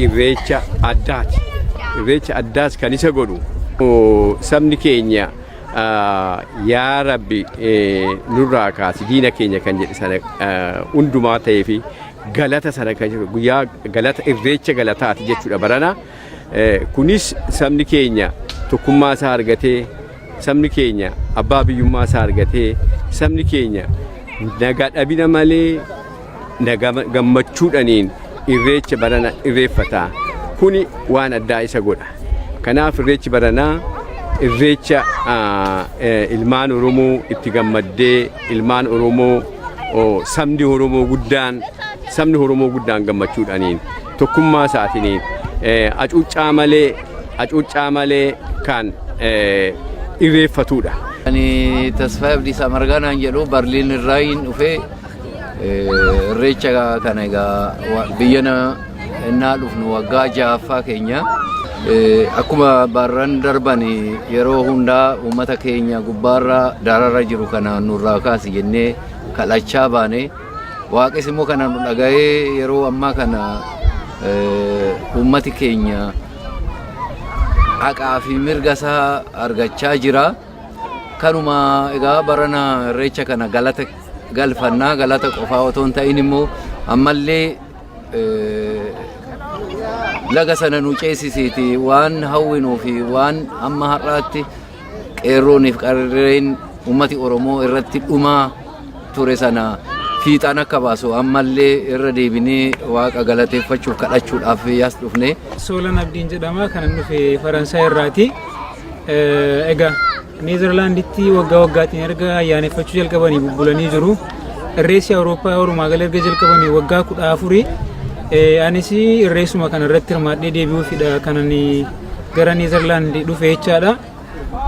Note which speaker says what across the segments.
Speaker 1: Irreecha addaati. Irreecha addaas kan isa godhu sabni keenya yaa Rabbi nurraa kaasi diina keenya kan jedhe sana hundumaa ta'ee fi galata sana kan jedhu guyyaa galata irreecha galataati jechuudha barana. Kunis sabni keenya tokkummaa isaa argatee, sabni keenya abbaa biyyummaa isaa argatee, sabni keenya nagaa dhabina malee gammachuudhaniin irreecha barana irreeffata. Kuni waan addaa isa godha. Kanaaf irreechi baranaa irreecha ilmaan Oromoo itti gammaddee, ilmaan Oromoo, sabni Oromoo guddaan, sabni Oromoo guddaan gammachuudhaniin tokkummaa isaatiniin hacuuccaa malee kan irreeffatudha.
Speaker 2: Ani Tasfaayee Abdiisaa Margaa naan jedhu. Barliin irraa hin dhufee. Irreecha kana egaa biyya innaa dhufnu waggaa ja'affaa keenya. Akkuma barran darban yeroo hundaa uummata keenya gubbaarra darara jiru kana nurraa kaasi jennee kadhachaa baane, waaqis immoo kana nu dhaga'ee yeroo ammaa kana uummati keenya haqaa fi mirga isaa argachaa jira. Kanuma egaa barana irreecha kana galata galfannaa, galata qofaa otoo hin ta'in immoo ammallee laga sana nu ceesisiiti waan hawwinuu fi waan amma har'aatti qeerrooniif qarreen uummati Oromoo irratti dhumaa ture sana fiixaan akka baasu ammallee irra deebinee waaqa galateeffachuuf kadhachuudhaaf as dhufne.
Speaker 3: Soolan Abdiin jedhama, kan inni dhufe Faransaay irraati. Egaa Neezerlaanditti waggaa waggaatiin erga ayyaaneffachuu jalqabanii bubbulanii jiru. Irreessi Awurooppaa walumaa gala erga jalqabanii waggaa 14. Anis irreessuma kana irratti hirmaadhee deebi'uufidha kan ani gara Neezerlaand dhufe jechaadha.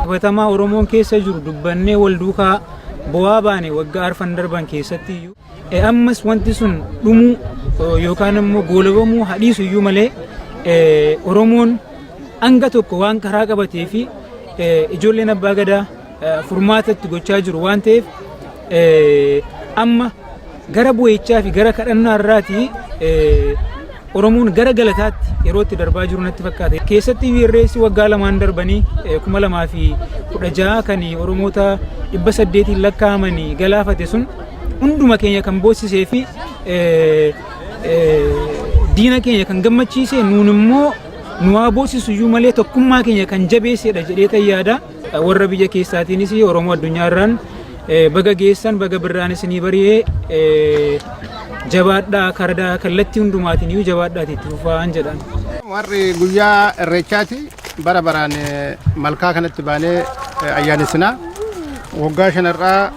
Speaker 3: Qabatamaa Oromoon keessa jiru dubbannee wal duukaa bu'aa baane waggaa arfan darban keessatti iyyuu. Ammas wanti sun dhumuu yookaan immoo goolabamuu hadhiisu iyyuu malee, Oromoon hanga tokko waan karaa qabatee fi ijoolleen abbaa gadaa furmaata itti gochaa jiru waan ta'eef, amma gara bu'ichaa fi gara kadhannaa irraati Oromoon gara galataatti yeroo itti darbaa jiru natti fakkaata. Keessatti irreessi waggaa lamaan darbanii 2016 kan Oromoota 800n lakkaa'amanii galaafate sun hunduma keenya kan boossisee fi diina keenya kan gammachiise, nuun immoo nu haa boosisu iyyuu malee tokkummaa keenya kan jabeessedha jedhee yaada. Warra biyya keessaatiinis Oromoo addunyaarraan baga geessan, baga birraan isinii bari'ee, jabaadhaa, kardaa kallattii hundumaatiin iyyuu jabaadhaati itti fufaan jedhan.
Speaker 4: Warri guyyaa irreechaati bara baraan malkaa kanatti baanee ayyaanessinaa. Waggaa shanarraa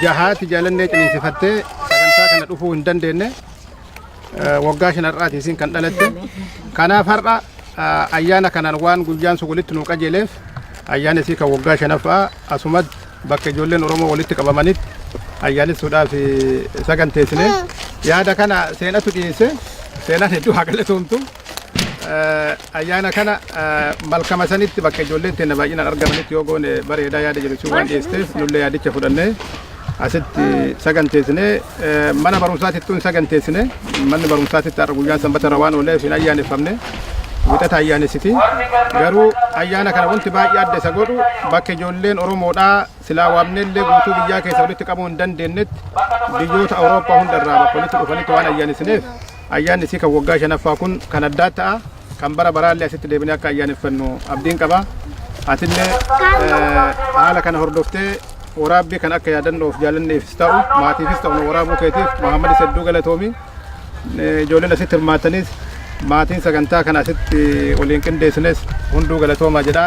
Speaker 4: jahaati jaalannee ciniinsifattee sagantaa kana dhufuu hin dandeenye. Waggaa shanarraati isin kan dhalatte. Kanaaf har'a ayyaana kanaan waan guyyaan sun walitti nuu qajeeleef, ayyaana isii kan waggaa shanaffaa asumatti bakka ijoolleen Oromoo walitti qabamanitti ayyaanessuudhaaf saganteessine. Yaada kana seenatu dhiyeesse. Seenaan hedduu haa galatoomtu. Ayyaana kana malkama sanitti bakka ijoolleen teenya baay'inaan argamanitti yoo goone bareedaa yaada jedhu si waan dhiyeesseef, nullee yaadicha fudhannee asitti saganteessine. Mana barumsaatittuu hin saganteessine. Manni barumsaatitti har'a guyyaan sanbata irra waan ooleef hin ayyaaneffamne, wixata ayyaanessiti. Garuu ayyaana kana wanti baay'ee adda isa godhu, bakka ijoolleen Oromoodhaa silaa waamnellee guutuu biyyaa keessa walitti qabuu hin dandeenyetti, biyyoota Awurooppaa hundarraa bakka walitti dhufanitti waan ayyaanessineef, ayyaanni isii kan waggaa shanaffaa kun kan addaa ta'a. Kan bara baraallee asitti deebinee akka ayyaaneffannu abdiin qaba. Atillee haala kana hordoftee waraabbii kan akka yaadannoof jaalanneefis ta'u maatiifis ta'u nu waraabuu keetiif Muhammadis hedduu galatoomi. Ijoolleen asitti hirmaatanis, maatiin sagantaa kana asitti waliin qindeessines hunduu galatoomaa jedha.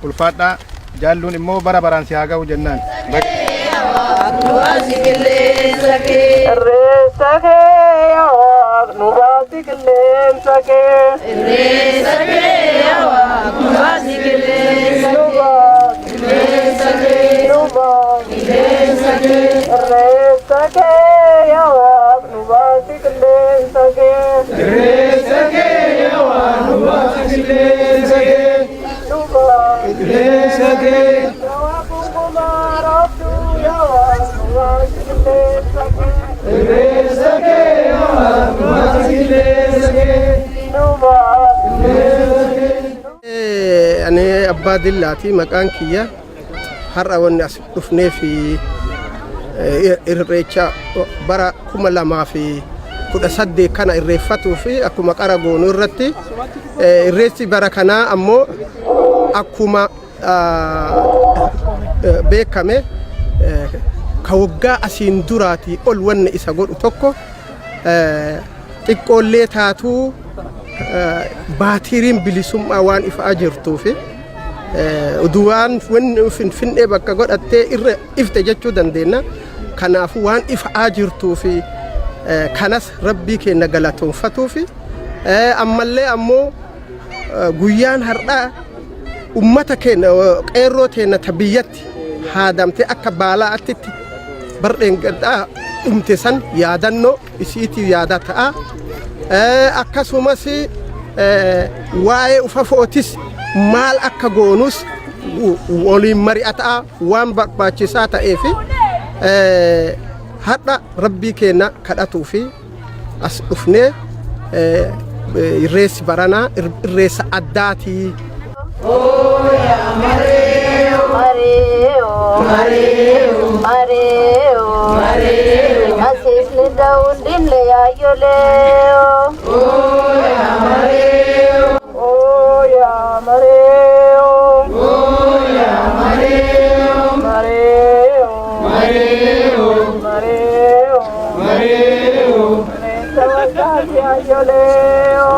Speaker 4: Ulfaadhaa, jaalluun immoo bara baraan si haa ga'u jennaan.
Speaker 5: Irreessa kee yaa Waaq, nu baasi qilleensa kee.
Speaker 6: Irreessa kee yaa Waaq, nu baasi qilleensa.
Speaker 5: Nu baasi.
Speaker 6: Qilleensa kee.
Speaker 5: Nu baasi.
Speaker 6: Qilleensa kee.
Speaker 5: Irreessa kee yaa Waaq, nu baasi qilleensa kee.
Speaker 6: Irreessa kee yaa Waaq, nu baasi qilleensa kee.
Speaker 5: Nu baasi.
Speaker 6: Qilleensa kee.
Speaker 5: Yaa Waaq gungumaa roobduu, yaa Waaq, nu baasi qilleensa kee.
Speaker 6: Irreessa kee yaa Waaq, nu baasi qilleensa kee.
Speaker 7: Abbaa Dillaati maqaan kiyya. Har'a wanni as dhufnee fi irreecha bara 2018 kana irreeffatuu fi akkuma qara goonuu irratti, irreessi bara kanaa ammoo akkuma beekame ka waggaa asiin duraatii ol wanni isa godhu tokko, xiqqoollee taatuu baatiriin bilisummaa waan ifaa jirtuu fi uduwaan wanni Finfinnee bakka godhattee irra ifte jechuu dandeenya. Kanaafuu waan ifaa jirtuu fi kanas rabbii keenya galatoonfatuu fi ammallee ammoo guyyaan har'aa ummata keenya, qeerroo teenya ta biyyatti haadamtee akka baalaatti bardheen gaddaa dhumte san yaadannoo isiitiif yaada ta'a. Akkasumas waa'ee ufafootis maal akka goonus waliin mari'ataa waan barbaachisaa ta'eef hadha rabbii keenya kadhatuu fi as dhufnee irreessi baranaa irreessa addaatii.
Speaker 5: Mareeo, mareeo, asiifni daawundinle yaayyoleeo. Oya mareeo, mareeo, mareeo, mareeo, yaayyoleeo.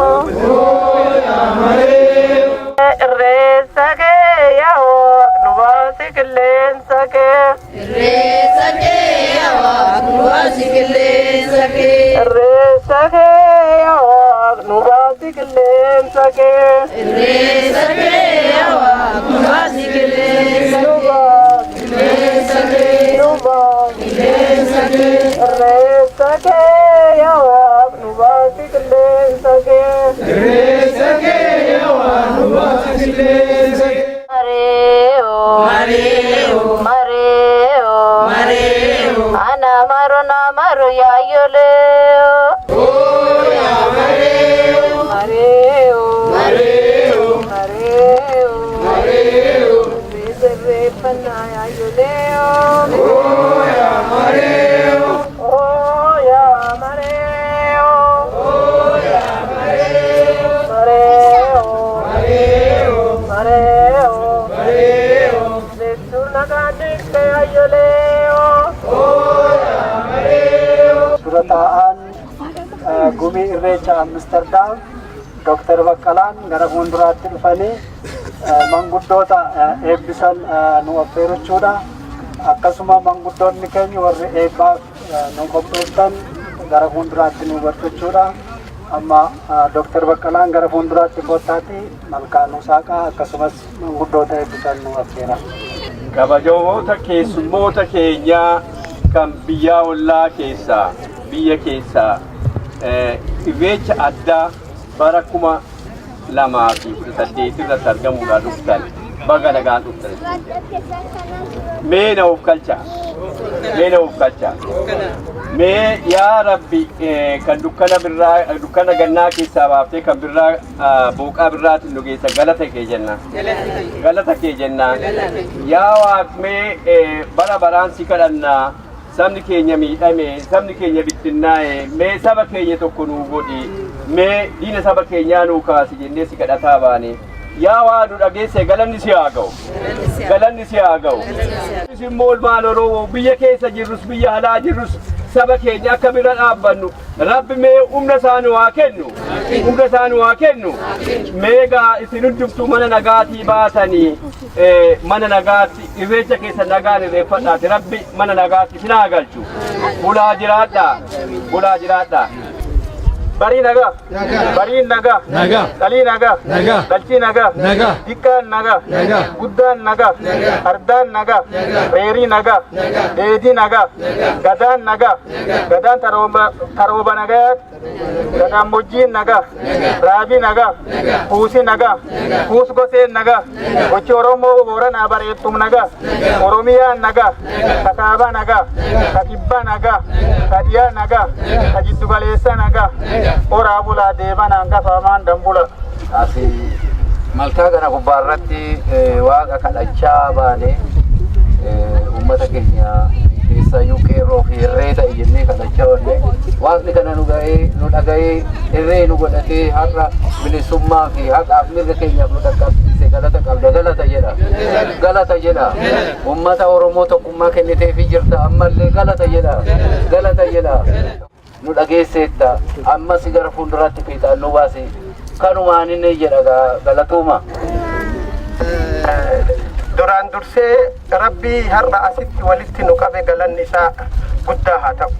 Speaker 5: Irreessa kee yaa Waaq, nu baasi qilleensa kee.
Speaker 6: Irreessa kee yaa Waaq, nu baasi qilleensa kee.
Speaker 5: Irreessa kee yaa Waaq, nu baasi qilleensa kee.
Speaker 6: Irreessa kee yaa Waaq, nu baasi qilleensa
Speaker 5: Nu
Speaker 6: kee.
Speaker 5: baasi,
Speaker 6: Qilleensa kee.
Speaker 5: nu baasi.
Speaker 6: Qilleensa kee.
Speaker 5: Irreessa kee yaa Waaq, nu baasi qilleensa kee.
Speaker 6: Irreessa kee yaa Waaq, nu baasi qilleensa kee.
Speaker 5: Mareeo,
Speaker 6: Mareeo.
Speaker 5: mareeo,
Speaker 6: Mareeo.
Speaker 5: Ana maru na maru yaayyoleeo.
Speaker 6: Oya mareeo.
Speaker 5: Mareeo,
Speaker 6: Mareeo.
Speaker 5: mareeo,
Speaker 6: Mareeo.
Speaker 5: Irreeffannaa yaayyoleeo.
Speaker 6: Oya mareeo.
Speaker 5: Oya mareeo,
Speaker 6: Oya mareeo.
Speaker 5: mareeo,
Speaker 6: Mareeo.
Speaker 5: mareeo.
Speaker 6: Mareeo.
Speaker 5: Beektuun nagaan dhiqxe yaayyoleeo.
Speaker 6: Oya mareeo.
Speaker 8: Dura taa'aan gumii irreecha Amsterdam Dr. Baqqalaan gara fuulduraatti dhufanii manguddoota eebbisan nu affeeruchuudha. Akkasuma manguddoonni keenya warri eebbaaf nu qopheessan gara fuulduraatti nu barchuudha. Amma Dr. Baqqalaan gara fuulduraatti koottaati malkaa nu saaqaa, akkasumas manguddoota eebbisan nu affeera.
Speaker 1: Kabajamoota keessummoota keenyaa kan biyyaa ollaa keessaa, biyya keessaa, irreecha addaa bara 2018 irratti argamuudhaan dhuftan, baga nagaan dhuftan. Mee na of galchaa. Mee na of galchaa. Mee yaa Rabbi, kan dukkana birraa, dukkana gannaa keessaa baaftee kan birraa booqaa birraatiin nu geessa, galata kee jenna. Galata kee jenna. Yaa Waaq, mee bara baraan si kadhannaa, sabni keenya miidhame, sabni keenya bittinnaa'e, mee saba keenya tokko nuu godhi, mee diina saba keenyaa nuu kaasi jennee si kadhataa baane. Yaa waa nu dhageesse, galanni si haa ga'u. Galanni si haa ga'u. Isin immoo ilmaan Oromoo biyya keessa jirrus, biyya alaa jirrus, saba keenya akka bira dhaabbannu Rabbi mee humna isaa nu haa kennu. Humna isaa nu haa kennu. Mee gaa isin hundumtuu mana nagaatii baatanii mana nagaatti irreecha keessa nagaan irreeffadhaati, Rabbi mana nagaatti isin haa galchu. Bulaa jiraadhaa. Bulaa jiraadhaa.
Speaker 8: Barii nagaa. Bariin nagaa.
Speaker 6: Nagaa.
Speaker 8: Dhalii nagaa.
Speaker 6: Nagaa.
Speaker 8: Galchii nagaa.
Speaker 6: Nagaa.
Speaker 8: Diqqaan nagaa.
Speaker 6: Nagaa.
Speaker 8: Guddaan nagaa.
Speaker 6: Nagaa.
Speaker 8: Ardaan nagaa.
Speaker 6: Nagaa.
Speaker 8: Reerii nagaa.
Speaker 6: Nagaa.
Speaker 8: Dheedii nagaa.
Speaker 6: Nagaa.
Speaker 8: Gadaan nagaa.
Speaker 6: Nagaa.
Speaker 8: Gadaan tarooba tarooba nagaa. Gadaan mojjiin nagaa.
Speaker 6: Nagaa.
Speaker 8: Raabii nagaa.
Speaker 6: Nagaa.
Speaker 8: Kuusi nagaa.
Speaker 6: Nagaa.
Speaker 8: Kuus goseen nagaa.
Speaker 6: Nagaa.
Speaker 8: Gochi Oromoo Booranaa bareettum nagaa.
Speaker 6: Nagaa.
Speaker 8: Oromiyaan nagaa.
Speaker 6: Nagaa.
Speaker 8: Kakaabaa nagaa.
Speaker 6: Nagaa.
Speaker 8: Kakibbaa nagaa.
Speaker 6: Nagaa.
Speaker 8: Kadiyaa nagaa.
Speaker 6: Nagaa.
Speaker 8: Ka jiddugaleessa nagaa.
Speaker 6: Nagaa.
Speaker 8: Horaa bulaa, deebanaan gafamaan dambula.
Speaker 2: Asii Malkaa kana gubbaa irratti waaqa kadhachaa baane, uummata keenya keessayyuu qeerroo fi irree ta'e jennee kadhachaa oolle. Waaqni kana nu ga'ee, nu dhaga'ee, irree nu godhatee, har'a bilisummaa fi haqaaf mirga keenyaaf nu dhaqqabsiise. Galata qabda, galata jedha, galata jedha. Uummata Oromoo tokkummaa kenniteefii jirta, ammallee galata jedha, galata jedha. Nu dhageesseetta, ammas gara fuulduraatti fiixaan nu baase, kanumaan inni jedha, galatooma.
Speaker 7: Duraan dursee Rabbii har'a asitti walitti nu qabe galanni isaa guddaa haa ta'u.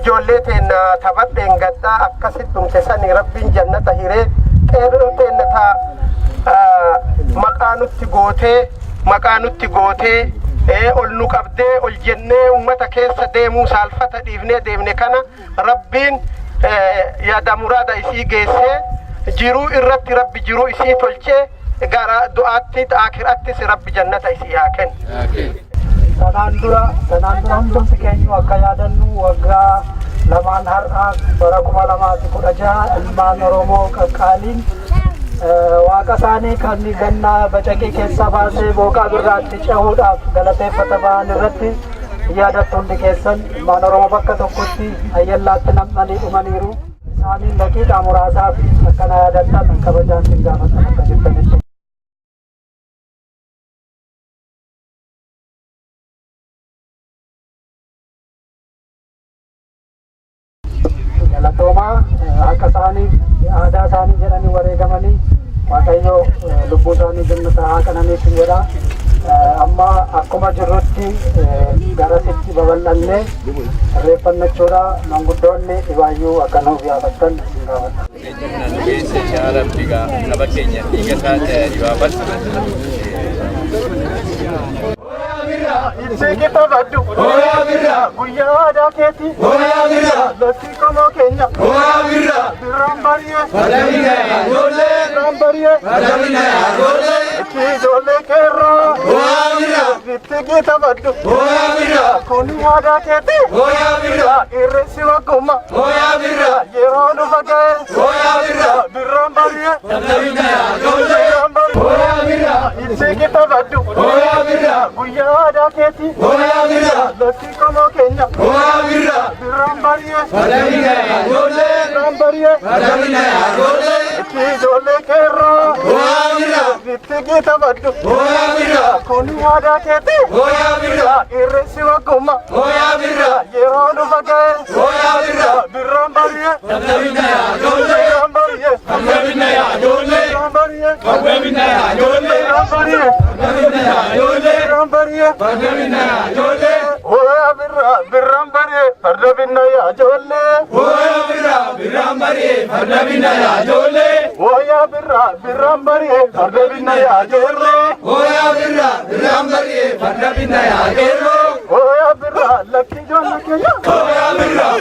Speaker 7: Ijoollee teenna taphadheen gaddaa akkasitti dhumte sani Rabbiin jannata hiree, qeerroo teenna ta maqaa nutti gootee, maqaa nutti gootee, ol nu qabdee, ol jennee uummata keessa deemuu saalfata dhiifnee deemne kana Rabbiin yaada muraada isii geessee, jiruu irratti Rabbi jiruu isii tolchee, gara du'aatti akirattis Rabbi jannata isii haa kennu.
Speaker 8: Sanaan dura hundumti keenyu akka yaadannu, waggaa 2n har'aa bara 2016 ilmaan Oromoo qaqqaaliin waaqa isaanii kan gannaa bacaqii keessa baasee booqaa birraatti cehuudhaaf galateeffata ba'an irratti yaadattu hundi keessan, ilmaan Oromoo bakka tokkotti ayyallaatti nam'anii dhumaniiru. Isaaniin daqiiqaa muraasaaf akkana yaadattan kabajaan sin gaafatan akka jirtanitti. Galatoomaa. Akka isaaniif aadaa isaanii jedhanii wareegamanii, Waaqayyo lubbuu isaanii jannata haa qananiisu jedha. Amma akkuma jirrutti garasitti babal'annee irreeffannachuudha. Manguddoonni dhibaayyuu akka nuuf yaafattan isin gaafadha.
Speaker 1: Geesse yaa Rabbi, gaa saba keenya dhiiga isaa dhibaafadhu.
Speaker 5: Ibsee taphadhu. Guyyaa aadaa keeti. Lafti qomoo keenya. Birraan bari'ee. Birraan bari'ee. Itti ijoollee keerraa. Itti taphadhu. Kuni aadaa keeti. Irreessi waggumma. Yeroo dhufa ga'e. Birraan bari'ee. Birraan bari'ee. Ibsee taphadhu. Guyyaa aadaa keeti. Lafti qomoo keenya. Birraan bari'ee. Birraan bari'ee. Itti ijoollee keerraa. Itti taphadhu. Kuni aadaa keeti. Irreessi waggumma. Yeroo dhufa ga'e. Birraan bari'ee. Birraan bari'ee. Birraan bari'ee. Birraan bari'ee. Birraan bari'ee. Hooyaa birraa, birraan bari'ee, farda binna yaa ijoollee. Hooyaa birraa, birraan bari'ee, farda binna yaa ijoollee. Hooyaa birraa, birraan bari'ee, farda binna yaa ijoollee. Hooyaa birraa, birraan bari'ee, farda binna yaa ijoollee. Hooyaa birraa, lakki ijoollee keenya. Hooyaa birraa.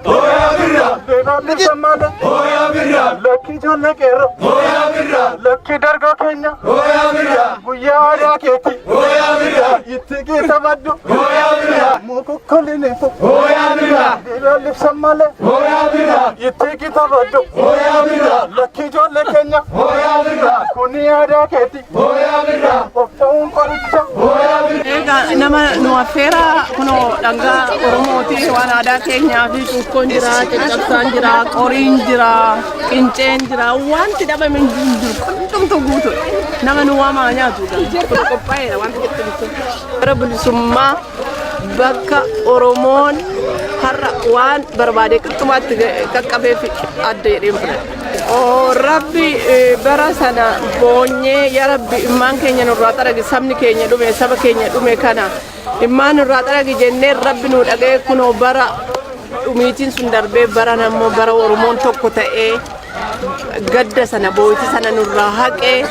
Speaker 5: Hooyaa birraa. Hooyaa birraa. Lakki ijoollee qeerroo. Hooyaa birraa. Lakki dargoo keenya. Hooyaa birraa. Guyyaa aadaa keeti. Hooyaa birraa. Itti geessabadhu. Hooyaa birraa. Mukukkuliinifu. Hooyaa birraa. Dhiiraan libsan malee. Hooyaa birraa. Itti geessabadhu. Hooyaa birraa. Lakki ijoollee keenya. Hooyaa birraa. Kuni aadaa keeti. Hooyaa birraa. Of ta'uun qoricha. Hooyaa birraa.
Speaker 9: Egaa nama nu affeera, kunoo dhangaa Oromooti, waan aadaa keenyaa fi cuukkoon jira, caccabsaan jira, qoriin jira, qinceen jira, wanti dhabame hin jiru, hundumtuu guutuudha. Nama nu waamaa nyaatu kun qophaa'eera wanti jettu. Bara bilisummaa bakka Oromoon har'a waan barbaade qixxumaatti qaqqabeef adda jedheen fudhadha. Oo Rabbi, bara sana boonyee, yaa Rabbi, immaan keenya nurraa xaragi, sabni keenya dhume, saba keenya dhume kana immaan nurraa xaragi jennee, Rabbi nu dhaga'ee, kunoo bara dhumiitiin sun darbee, bara ammoo bara Oromoon tokko ta'ee gadda sana, boo'icha sana nurraa haqee,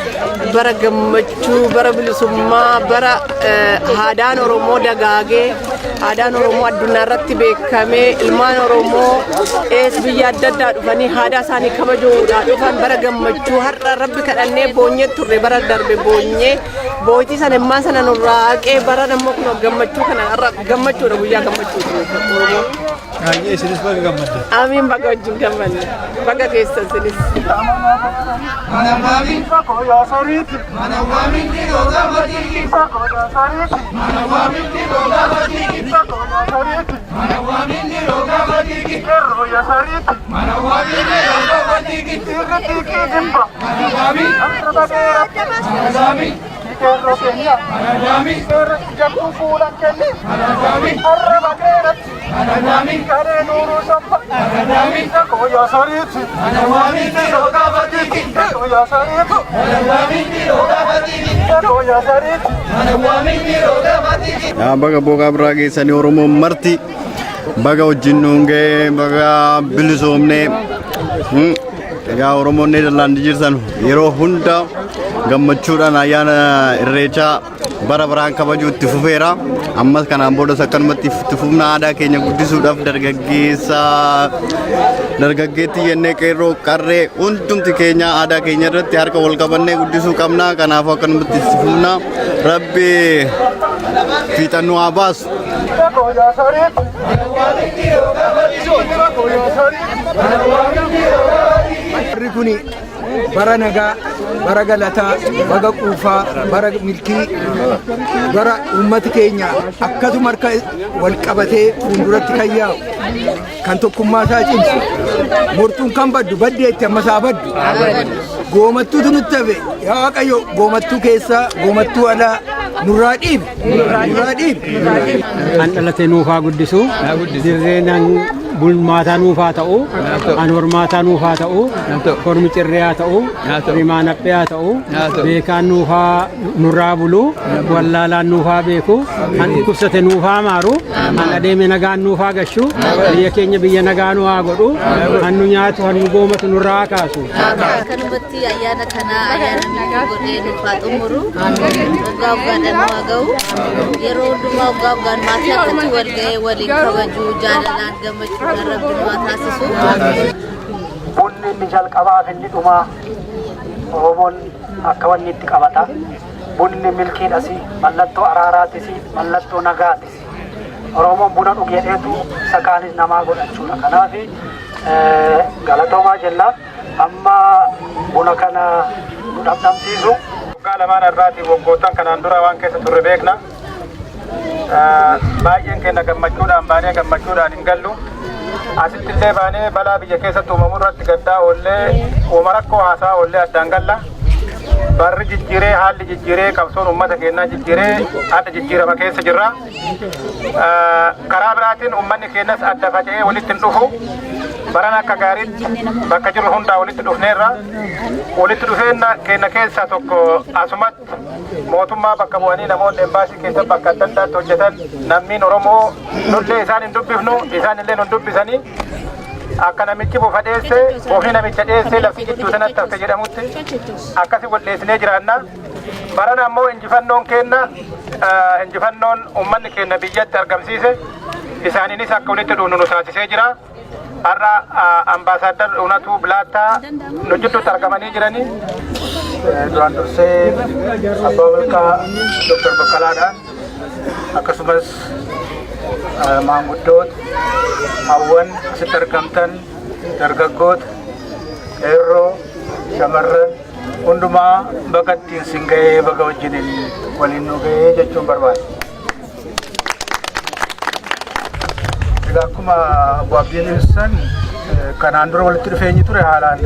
Speaker 9: bara gammachuu, bara bilisummaa, bara aadaan Oromoo dagaagee, aadaan Oromoo addunyaa irratti beekamee, ilmaan Oromoo ees biyya adda addaa dhufanii aadaa isaanii kabajuudhaa dhufan, bara gammachuu har'a Rabbi kadhannee boonyee turre. Bara darbe boonyee, boo'ichi sana, immaan sana nurraa haqee, bara ammoo kun gammachuu kana har'a gammachuudha, guyyaa gammachuuti Oromoo.
Speaker 6: Baay'ee isinis baga gammaddan.
Speaker 9: Amiin, baga wajjin gammanne. Baga keessan sinis.
Speaker 10: Yaa baga boogaa biraa geessanii. Oromoon marti baga wajjin nuun ga'ee, baga bilisoomnee. Egaa Oromoon Neederlaandi jirtan yeroo hunda gammachuudhaan ayyaana Irreechaa bara baraan kabajuu itti fufeera. Ammas kanaan boodas akkanumatti itti fufna. Aadaa keenya guddisuudhaaf dargaggeessa, dargaggeetti jennee, qeerroo, qarree, hundumti keenya aadaa keenya irratti harka wal qabannee guddisuu qabna. Kanaafuu akkanumatti itti fufna. Rabbi fiixannuu haa baasu.
Speaker 6: Barri kuni bara nagaa, bara galataa, bara quufaa, bara milkii, bara uummati keenya akkasuma harka wal qabatee fuulduratti kan yaa'u, kan tokkummaa isaa cimsu, mortuun kan baddu baddeetti amma isaa baddu. Goomattuutu nutti hafe. Yaa Waaqayyo, goomattuu keessaa, goomattuu alaa nurraa dhiibi. Nurraa dhiibi.
Speaker 11: Kan dhalate nuufaa guddisu, dirreen bulmaataa nuufaa ta'u, kan hormaataa nuufaa ta'u, kormi cirree haa ta'u, rimaan haphee haa ta'u, beekaan nuufaa nurraa bulu, wallaalaan nuufaa beeku, kan dhukkubsate nuufaa maaru, kan adeeme nagaan nuufaa gashu, biyya keenya biyya nagaa nu haa godhu, kan nu nyaatu, kan nu goomatu nurraa haa kaasu.
Speaker 12: Akkanumatti ayyaana kana ayyaana milkii godhee nuuf haa xumuru. Waggaa waggaadhaan nu haa ga'u. Yeroo hundumaa waggaa waggaan maatii akkatti wal ga'ee waliin kabaju, jaalalaan, gammachuudhaan Rabbi nu haa taasisu.
Speaker 8: Bunni inni jalqabaa fi inni dhumaa Oromoon akka wanni itti qabata. Bunni milkiidhas, mallattoo araaraatis, mallattoo nagaatis. Oromoon buna dhugeedheetu isa kaanis namaa godhachuudha. Kanaaf galatoomaa jenna. Amma buna kana nu dhamdhamsiisu.
Speaker 4: Waggaa lamaan irraatii waggoottan kanaan dura waan keessa turre beekna. Baay'een keenya gammachuudhaan baanee gammachuudhaan hin gallu. Asitti illee baanee balaa biyya keessatti uumamu irratti gaddaa oollee, uuma rakkoo haasaa oollee addaan galla. Barri jijjiiree, haalli jijjiiree, qabsoon uummata keenyaa jijjiiree, adda jijjiirama keessa jirra. Karaa biraatiin uummanni keenyas adda faca'ee walitti hin dhufu. Baran akka gaariitti bakka jirru hundaa walitti dhufneerra. Walitti dhufeenya keenya keessaa tokko asumatti mootummaa bakka bu'anii namoonni embaasii keessa bakka adda addaatti hojjetan, namniin Oromoo nullee isaan hin dubbifnu, isaan illee nun dubbisanii, akka namichi bofa dheesse, bofni namicha dheesse, lafti jidduu sanatti hafte jedhamutti akkasi wal dheessinee jiraanna. Barana ammoo injifannoon keenna, injifannoon uummanni keenya biyyatti argamsiise, isaaniinis akka walitti dhufnu nu taasisee jira. Har'a Ambaasaaddar Unatuu Bilaattaa nu jidduutti argamanii jiranii.
Speaker 13: Duraan dursee Abbaa Malkaa Dr. Baqqalaadhaan, akkasumas maanguddoota, hawwan asitti argamtan, dargaggoota, qeerroo, shamarran hundumaa baga ittiin sin ga'ee, baga wajjiniin waliin nu ga'ee jechuun barbaada. Egaa akkuma obbo Abdiin ibsan, kanaan dura walitti dhufeenyi ture haalaan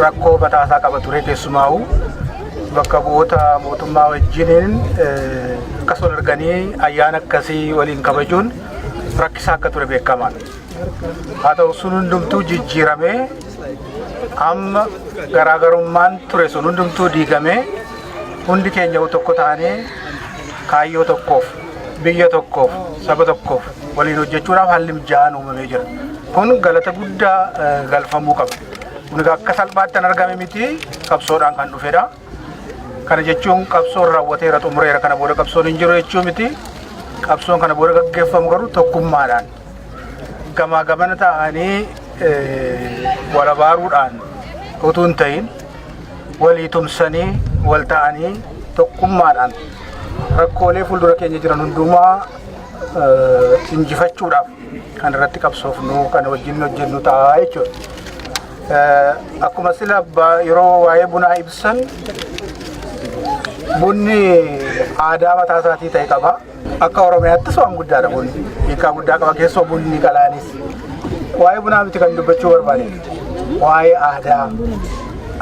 Speaker 13: rakkoo mataasaa qaba ture. Keessumaa'u bakka bu'oota mootummaa wajjiniin akkas wal arganii ayyaana akkasii waliin kabajuun rakkisaa akka ture beekamaadha. Haa ta'u, sun hundumtuu jijjiiramee, amma garaagarummaan ture sun hundumtuu diigamee, hundi keenya tokko taanee kaayyoo tokkoof, biyya tokkoof, saba tokkoof waliin hojjechuudhaaf haalli mijaa'aan uumamee jira. Kun galata guddaa galfamuu qaba. Kun egaa akka salphaatti kan argame miti, qabsoodhaan kan dhufedha. Kana jechuun qabsoon raawwateera, xumureera, kana booda qabsoon hin jiru jechuu miti. Qabsoon kana booda gaggeeffamu garuu tokkummaadhaan gamaa gamana ta'anii wal abaaruudhaan utuu hin ta'in, walii tumsanii, wal ta'anii, tokkummaadhaan rakkoolee fuuldura keenya jiran hundumaa injifachuudhaaf kan irratti qabsoofnu, kan wajjin hojjennu ta'a jechuudha. Akkuma sila yeroo waa'ee bunaa ibsan, bunni aadaa mataa isaatii ta'e qaba. Akka Oromiyaattis waan guddaadha bunni. Hiikaa guddaa qaba, keessoo bunni qalaanis. Waa'ee bunaa miti kan dubbachuu barbaade. Waa'ee aadaa.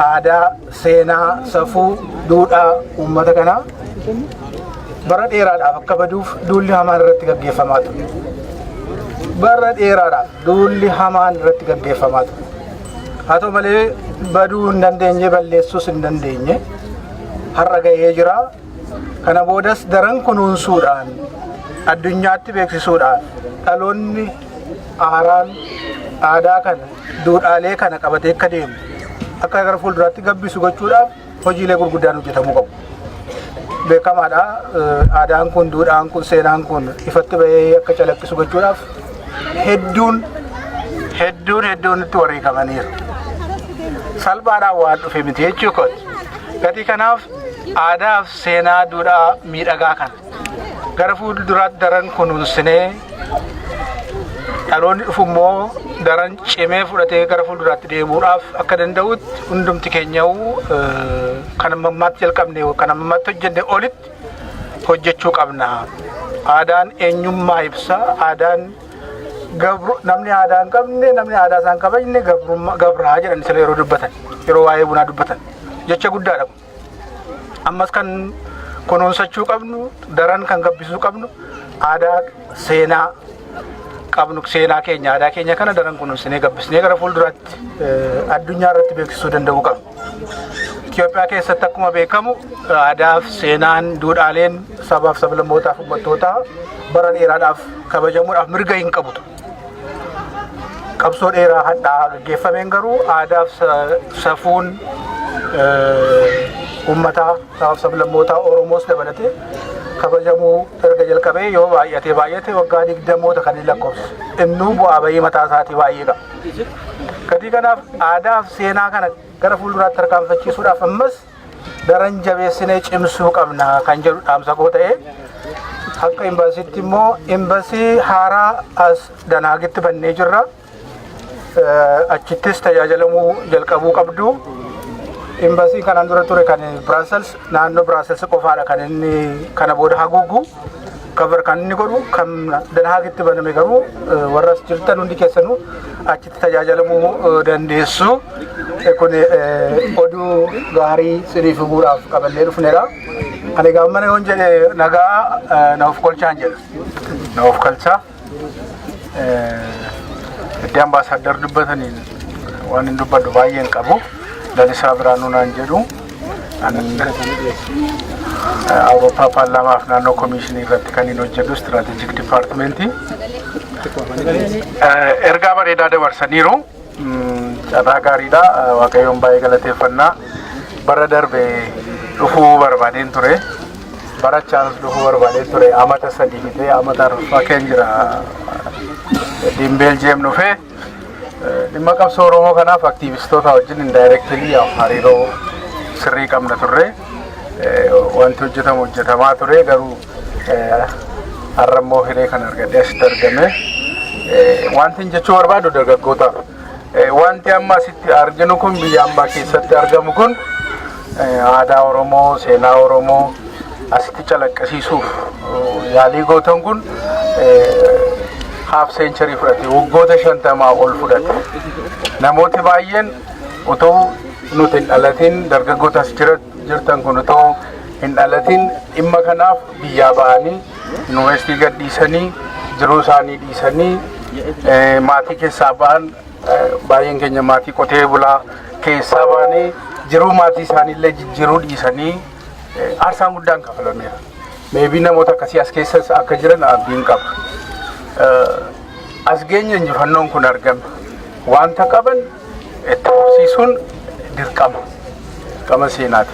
Speaker 13: Aadaa, seenaa, safuu, duudhaa uummata kanaa bara dheeraadhaaf akka baduuf duulli hamaan irratti gaggeeffamaa ture. Bara dheeraadhaaf duulli hamaan irratti gaggeeffamaa ture. Haa ta'u malee, baduu hin dandeenye, balleessuus hin dandeenye. Har'a ga'ee jira. Kana boodas daran kunuunsuudhaan, addunyaatti beeksisuudhaan, dhaloonni haaraan aadaa kana, duudhaalee kana qabatee akka deemu, akka gara fuulduraatti gabbisu gochuudhaaf hojiilee gurguddaan hojjetamuu qabu. Beekamaadha, aadaan kun, duudhaan kun, seenaan kun ifatti bahee akka calaqqisu gochuudhaaf hedduun hedduun hedduun itti wareegamaniiru. Salphaadhaan waan dhufe miti jechuu kooti. Gatii kanaaf aadaa fi seenaa, duudhaa miidhagaa kana gara fuulduraatti daran kunuunsinee, dhaloonni dhufu immoo daran cimee fudhatee gara fuulduraatti deemuudhaaf akka danda'utti, hundumti keenya'uu kan ammammaatti jalqabne, kan ammammaatti hojjenne olitti hojjechuu qabna. Aadaan eenyummaa ibsa. Aadaan gabru, namni aadaa hin qabne, namni aadaa isaa hin kabajne gabrummaa gabraa jedhan sila yeroo dubbatan, yeroo waa'ee bunaa dubbatan, jecha guddaadha. Ammas kan kunuunsachuu qabnu, daran kan gabbisuu qabnu, aadaa seenaa qabnu, seenaa keenya, aadaa keenya kana daran kunuunsinee gabbisnee gara fuulduraatti addunyaa irratti beeksisuu danda'uu qabna. Itoophiyaa keessatti akkuma beekamu aadaa fi seenaan, duudhaaleen sabaaf sablammootaaf uummattootaa bara dheeraadhaaf kabajamuudhaaf mirga hin qabu. Qabsoo dheeraa hadhaa gaggeeffameen garuu aadaa fi safuun uummataa, sabaaf sablammootaa, Oromoos dabalatee kabajamuu erga jalqabee yoo baay'ate baay'ate waggaa 20moota kan inni lakkoofsu. Innuu bu'aa bahii mataa isaatii baay'ee qaba. Gatii kanaaf aadaa fi seenaa kana gara fuulduraatti tarkaanfachiisuudhaaf ammas daran jabeessinee cimsuu qabna kan jedhu dhaamsa koo ta'e, akka imbaasiitti immoo imbasii haaraa as Den Haagitti bannee jirra. Achittis tajaajilamuu jalqabuu qabdu. Imbasii kanaan dura ture kan Brussels, naannoo Brussels qofaadha kan inni kana booda haguugu, cover kan inni godhu. Kan Den Haagitti baname garuu warra as jirtan hundi keessanuu achitti tajaajilamuu dandeessu. Kun oduu gaarii siniif himuudhaaf qabannee dhufnedha. Ani gaafa yoon jedhe nagaa na of kolchaan jedha.
Speaker 14: Na of kalchaa. Iddoo ambaasaadar dubbataniin waan hin dubbadhu baay'een qabu. Lalisaa Biraanuu naan jedhu. Awurooppaa Paarlaamaaf naannoo Komishinii irratti kan hin hojjedhu, strategic departmentii. Ergaa bareedaa dabarsaniiru. Carraa gaariidha. Waaqayyoon baay'ee galateeffannaa. Bara darbe dhufuu barbaadeen ture. Bara chaanis dhufuu barbaadeen ture. Amata 3 fitee amata arfaffaa keen jira. Diin Beeljiyeem dhufee dhimma qabsoo Oromoo kanaaf aktiivistoota wajjin indirectly hariiroo sirrii qabna turre. Wanti hojjetamu hojjetamaa ture, garuu har'a immoo hiree kan argadhee asitti argame. Wanti hin jechuu barbaadu dargaggootaaf. Wanti amma asitti arginu kun, biyya ambaa keessatti argamu kun, aadaa Oromoo, seenaa Oromoo asitti calaqqisiisuuf yaalii gootan kun half century fudhate, waggoota 50 ol fudhate. Namooti baay'een otoo nuti hin dhalatin, dargaggoota as jirtan kun otoo hin dhalatin, dhimma kanaaf biyyaa ba'anii, yuunivarsiitii gadhiisanii, jiruu isaanii dhiisanii, maatii keessaa ba'an. Baay'een keenya maatii qotee bulaa keessaa ba'anii, jiruu maatii isaaniillee jijjiiruu dhiisanii, aarsaan guddaan kafalameera. Maybe namoota akkasii as keessas akka jiran abdiin qaba. As geenya, injifannoon kun argame. Wanta qaban itti fufsiisuun dirqama. Dirqama seenaati.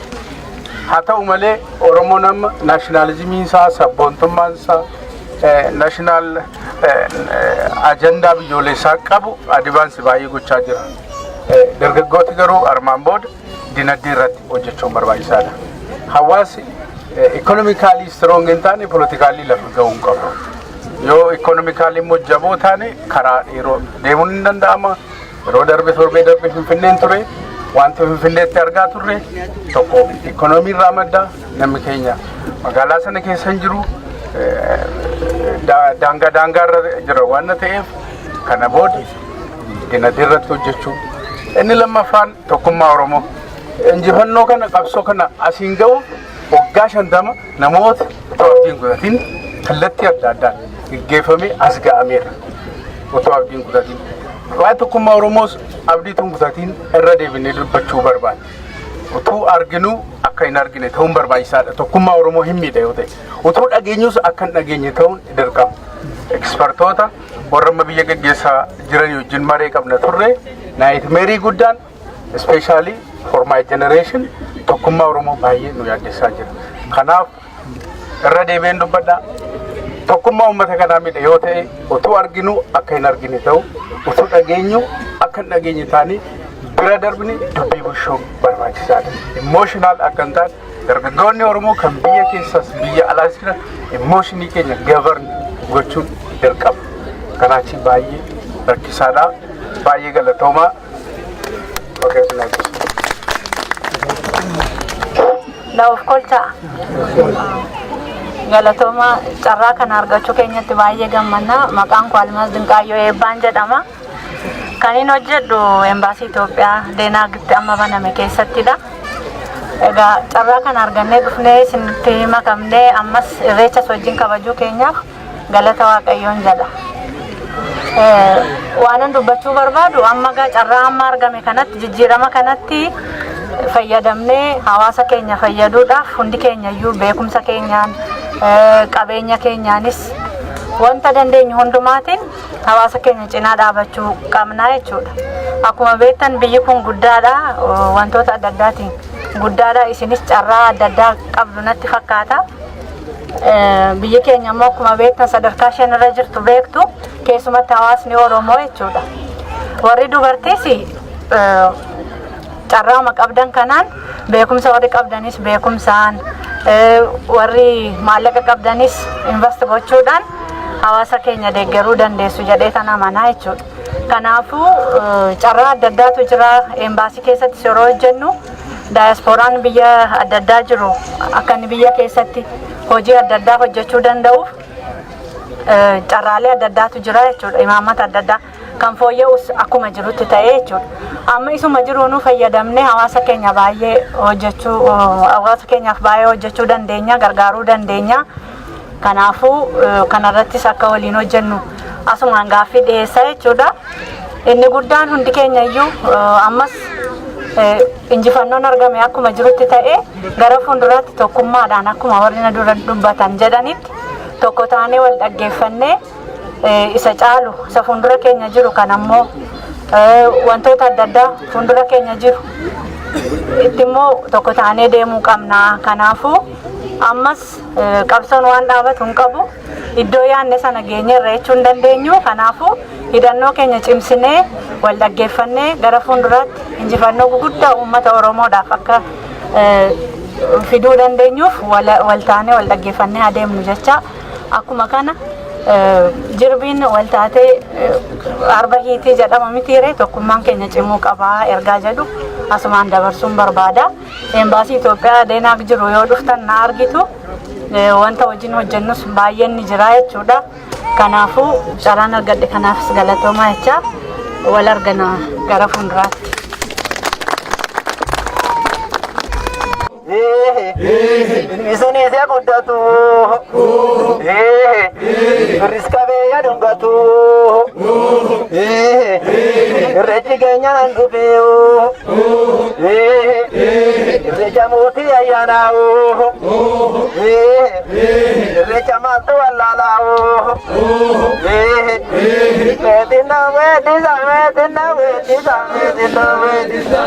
Speaker 14: Haa ta'u malee, Oromoon amma nationalismiin isaa, sabboontummaan isaa, national ajandaa biyyoolessaa qabu advance baay'ee gochaa jira. Dargaggooti garuu armaan booda dinagdee irratti hojjechuun barbaachisaadha. Hawaasi economically strong hin taane politically lafa ga'uu hin qabu. Yoo economically immoo jaboo taane, karaa yeroo deemuun ni danda'ama. Yeroo darbe, torbee darbe Finfinneen ture. Wanti Finfinneetti argaa turre tokko economy irraa madda. Namni keenya magaalaa sana keessa hin jiru, daangaa daangaa irra jira waan ta'eef, kana booda dinagdee irratti hojjechuu. Inni lammaffaan tokkummaa Oromoo. Injifannoo kana, qabsoo kana asiin ga'u, waggaa 50 namoota otoo abdiin kutatin kallattii adda addaan geggeeffamee as ga'ameera. Otoo abdiin kutatin. Waa'ee tokkummaa Oromoos abdii tun kutatiin irra deebinee dubbachuu barbaada. Utuu arginuu akka hin argine ta'uun barbaachisaadha. Tokkummaa Oromoo hin miidha yoo ta'e. Utuu dhageenyus akka hin dhageenye ta'uun dirqama. Expertoota warra amma biyya geggeessaa jiran wajjin maree qabna turre. Nightmare guddaan, especially for my generation, tokkummaa Oromoo baay'ee nu yaaddessaa jira. Kanaaf irra deebi'een dubbadha. Tokkummaa uummata kanaa miidha yoo ta'e, utuu arginu akka hin argine ta'u, utuu dhageenyu akka hin dhageenye taanii bira darbini dubbii bulchuun barbaachisaadha. Emotional akka hin taane, dargaggoonni Oromoo kan biyya keessas biyya alaas jiran, emotion keenya govern gochuun dirqama. Kanaachi baay'ee rakkisaadha. Baay'ee galatoomaa. Waaqayyo isin haa eebbisu.
Speaker 15: La'uuf kolchaa. Galatooma, carraa kana argachuu keenyatti baay'ee gammanna. Maqaan koo Almaaz Dinqaayyoo Eebbaan jedhama. Kan inni hojjedhu Embaasii Itoophiyaa Den Haagitti amma baname keessattidha. Egaa carraa kana argannee dhufnee isinitti makamnee ammas irreechas wajjin kabajuu keenyaaf galata Waaqayyoon jedha. Waanan dubbachuu barbaadu, amma gaa carraa amma argame kanatti, jijjiirama kanatti fayyadamnee hawaasa keenya fayyaduudhaaf hundi keenya iyyuu beekumsa keenyaan, qabeenya keenyaanis, wanta dandeenyu hundumaatiin hawaasa keenya cinaa dhaabachuu qabnaa jechuudha. Akkuma beektan biyyi kun guddaadha, wantoota adda addaatiin guddaadha, isinis carraa adda addaa qabdu natti fakkaata. Biyyi keenya immoo akkuma beektan sadarkaa shanirra jirtu beektu, keessumatti hawaasni Oromoo jechuudha. Warri dubartiis carraama qabdan kanaan beekumsa warri qabdanis beekumsaan, warri maallaqa qabdanis invest gochuudhaan hawaasa keenya deeggaruu dandeessu jedhee tan amanaa jechuudha. Kanaafuu carraa adda addaatu jira. Embaasii keessatti yeroo hojjennu daayasporaan biyya adda addaa jiru akka inni biyya keessatti hojii adda addaa hojjechuu danda'uuf carraalee adda addaatu jira jechuudha. Imaammata adda addaa kan fooyya'us akkuma jirutti ta'ee jechuudha. Amma isuma jiruunuu fayyadamnee hawaasa keenya baay'ee hojjechuu, hawaasa keenyaaf baay'ee hojjechuu dandeenya, gargaaruu dandeenya. Kanaafuu kanarrattis akka waliin hojjennu asumaan gaaffii dhiyeessaa jechuudha. Inni guddaan hundi keenya iyyuu ammas injifannoon argame akkuma jirutti ta'ee, gara fuulduraatti tokkummaadhaan akkuma warri na dura dubbatan jedhanitti tokko taanee wal dhaggeeffannee isa caalu, isa fuuldura keenya jiru kan ammoo wantoota adda addaa fuuldura keenya jiru itti immoo tokko taanee deemuu qabna. Kanaafuu ammas qabsoon waan dhaabatu hin qabu. Iddoo yaadne sana geenyeerra jechuu hin dandeenyu. Kanaafuu hidhannoo keenya cimsinee wal dhaggeeffannee gara fuulduraatti injifannoo guguddaa uummata Oromoodhaaf akka fiduu dandeenyuuf wal taanee wal dhaggeeffannee adeemnu jecha. Akkuma kana jirbiin wal taatee arba hiitii jedhama mitiire, tokkummaan keenya cimuu qabaa ergaa jedhu asumaan dabarsuun barbaada. Embaasii Itoophiyaa Den Haag jiru yoo dhuftan na argitu, wanta wajjin hojjennus baay'een ni jira jechuudha. Kanaafuu carraan argadhe kanaafis galatoomaa jecha, wal argana gara fuulduraatti.
Speaker 16: Ilmi sunis yaa guddatu, firris qabeeyya dhungatu, irreechi keenya nan dhufe, irreecha mootii ayyaanaa, irreecha maaltu wallaalaa. Meetina weeddisa, meetina weeddisa, meetina weeddisa.